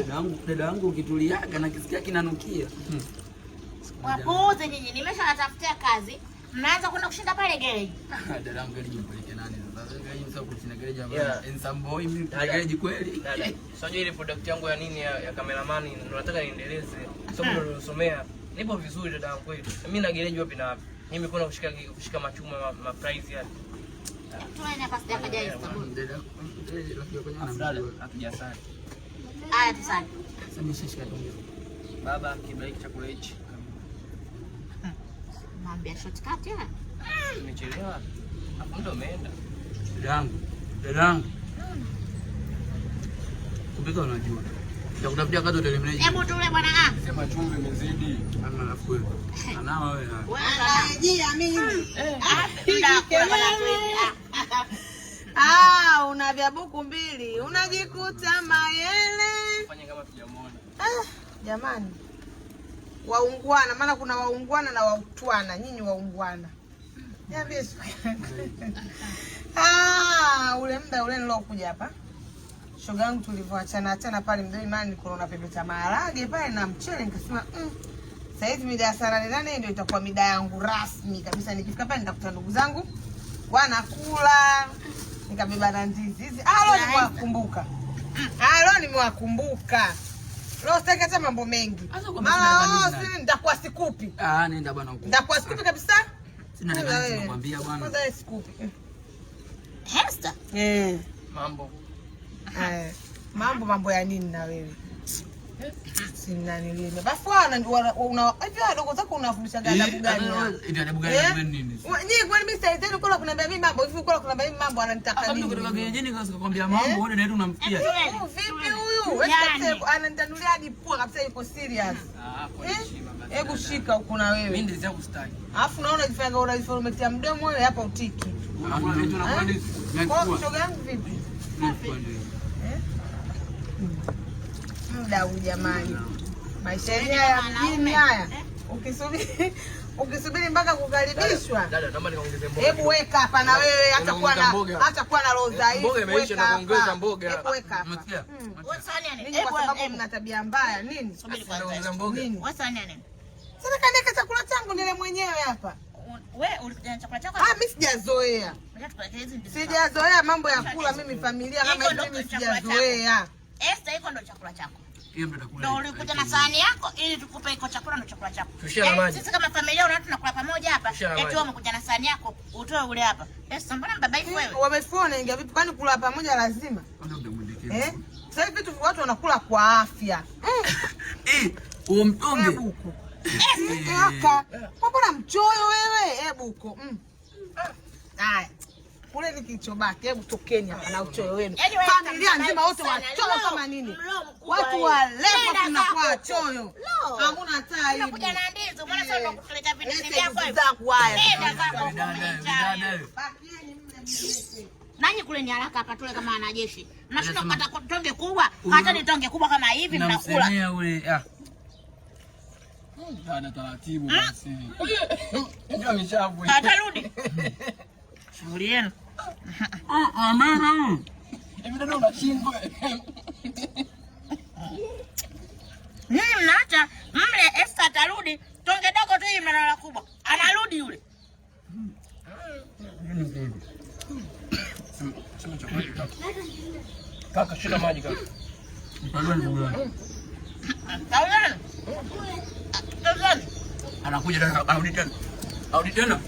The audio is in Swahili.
Dada yangu ukituliaga na kisikia kinanukia. Wapuuzi nyinyi, nimeshawatafutia kazi. Mnaanza kwenda kushinda pale gereji. Dada yangu gereji mpeleke nani sasa? Gereji sasa kushinda gereji hapa. Yeah. Handsome boy mimi gereji kweli. Dada, unajua ile product yangu ya nini ya cameraman ndo nataka niendeleze. Sababu ndo nilosomea. Nipo vizuri dada yangu kweli. Mimi na gereji wapi na wapi? Mimi kuna kushika machuma ma prize yale. Tuende hapa sijakaja Istanbul. Dada rafiki yako Dada, anamjua. hatujasali. Haya tusali. Sasa nimeshashika tonge. Baba, kibariki chakula hichi. Mwambia shortcut ya. Nimechelewa. Hapo ndo umeenda. Dada yangu, dada yangu. Kupika unajua. Nitakutafutia kazi hotel manager. Hebu tule bwana ah. Sema chumvi imezidi. Ana rafiki wewe. Anawa wewe. Wewe Anarejea mimi. muda wa kula bwana tuende. Ah, una vya buku mbili unajikuta mayele. Fanya kama tujamuona. Ah, jamani, waungwana, maana kuna waungwana na wautwana. Nyinyi waungwana, niambie siku yangu. Ah, ule muda ule nilokuja hapa shoga yangu, tulivyoachana achana pale mzee, maana nilikuwa naona pepeta maharage pale na mchele, nikasema saizi mida ya saa 8 ndio itakuwa mida yangu rasmi kabisa. Nikifika pale nitakuta ndugu zangu wanakula, nikabeba na ndizi hizi. Ah, leo nimewakumbuka. Ah, leo nimewakumbuka. Leo sitaki hata mambo mengi. Sasa kwa Mara mimi oh, sina si nitakuwa sikupi. Ah, nenda bwana huko. Nitakuwa sikupi kabisa. Sina Kwanza nani wewe. nakwambia bwana. Kwanza wewe sikupi. Hester. Eh. Mambo. Eh. Mambo ya nini na wewe? Sinanilie. Basi wana una hivi wadogo zako unawafundisha adabu gani? hao? Ndio adabu gani Eh? adabu nini? Nyinyi kwani mimi sasa hivi kula kuniambia mimi mambo hivi kula kuniambia mimi mambo ananitaka Hapa nini? mtu kutoka kijijini kaza kukwambia mambo wewe ndio unamsikia. Huyu vipi huyu? Wewe Yani. kabisa ananitanulia hadi pua kabisa yuko serious. Ah, kwa Eh? heshima basi. Hebu shika huko na Mimi wewe. ndizi yangu sitaki. Alafu naona unajifanya unajiformatia mdomo wewe hapa utiki. Unakula eti unakula ndizi. Kwa Nachukua. shoga yangu vipi? Nachukua ndizi. Eh? Muda huu jamani. Maisha yenyewe ya mjini haya. Ukisubiri ukisubiri mpaka kukaribishwa. Dada, naomba nikaongeze mboga. Hebu weka hapa na wewe hata kuwa na Unaongeza mboga. hata kuwa na roho dhaifu. Mboga imeisha weka na kuongeza hapa. mboga. Hebu weka hapa. Umesikia? Wewe sahani ya nini? Ninyi kwa Hebu sababu hebu. mna tabia mbaya nini? Subiri kwanza. Naongeza mboga. Nini? Wewe sahani ya nini? Sasa kaniweka chakula changu nile mwenyewe hapa. Wewe ulikuja na chakula chako? Ah, mimi sijazoea. Unataka tupeleke hizi ndizi. zako. Sijazoea mambo ya kula mimi familia kama Iko hivi ndo mimi chakula chako. sijazoea. Esther, iko ndo chakula chako. Hiyo mtu atakula. Ndo ulikuja na sahani yako ili tukupe iko chakula ndo chakula chako. Tushia na Yaani maji. sisi kama familia unaona tunakula pamoja hapa. Tushia na Eti maji. wewe umekuja na sahani yako utoe ule hapa. Esther, mbona mbabaifu wewe? Wamefua wanaingia vipi? Kwani kula pamoja lazima? Kwanza utamwendekeza. Eh? Sasa hivi vitu watu wanakula kwa afya. Eh, huo mtonge. Hebu huko. Kaka, mbona mchoyo wewe? Hebu huko. Haya. Kule ni kilichobaki. Hebu tokeni hapa na uchoyo wenu. Yaani wewe Familia kama nzima wote sana. wachoyo Lo, kama nini? mlo mkubwa Watu wewe. walevu Nenda tunakuwa zako. wachoyo. Lo. Hamuna hata aibu. Unakuja na ndizi, mbona sasa unakuleta vindizi Lete vyako ndizi hivi? zangu haya. Nenda zako huko Dada, mwenye njaa dada. wewe. Bakieni mle mlete. Nanyi kule ni haraka hapa tule kama wanajeshi. Mnashinda Anasema- kukata tonge kubwa, hata ni tonge kubwa kama hivi mnakula. Namsemea ule. Ah. Dada taratibu basi. Ndio ameshavu. Atarudi. Shughuli yenu. Ah, amena. Hivi dada unashindwa. Nyinyi mnaacha mle, Esther atarudi, tonge dogo tu hii mnalala kubwa. Anarudi yule. Sema chakula kaka. Kaka, shika maji kaka. Mpalua ndugu yangu. Taulani. Taulani. Anakuja tena, anarudi tena. Arudi tena.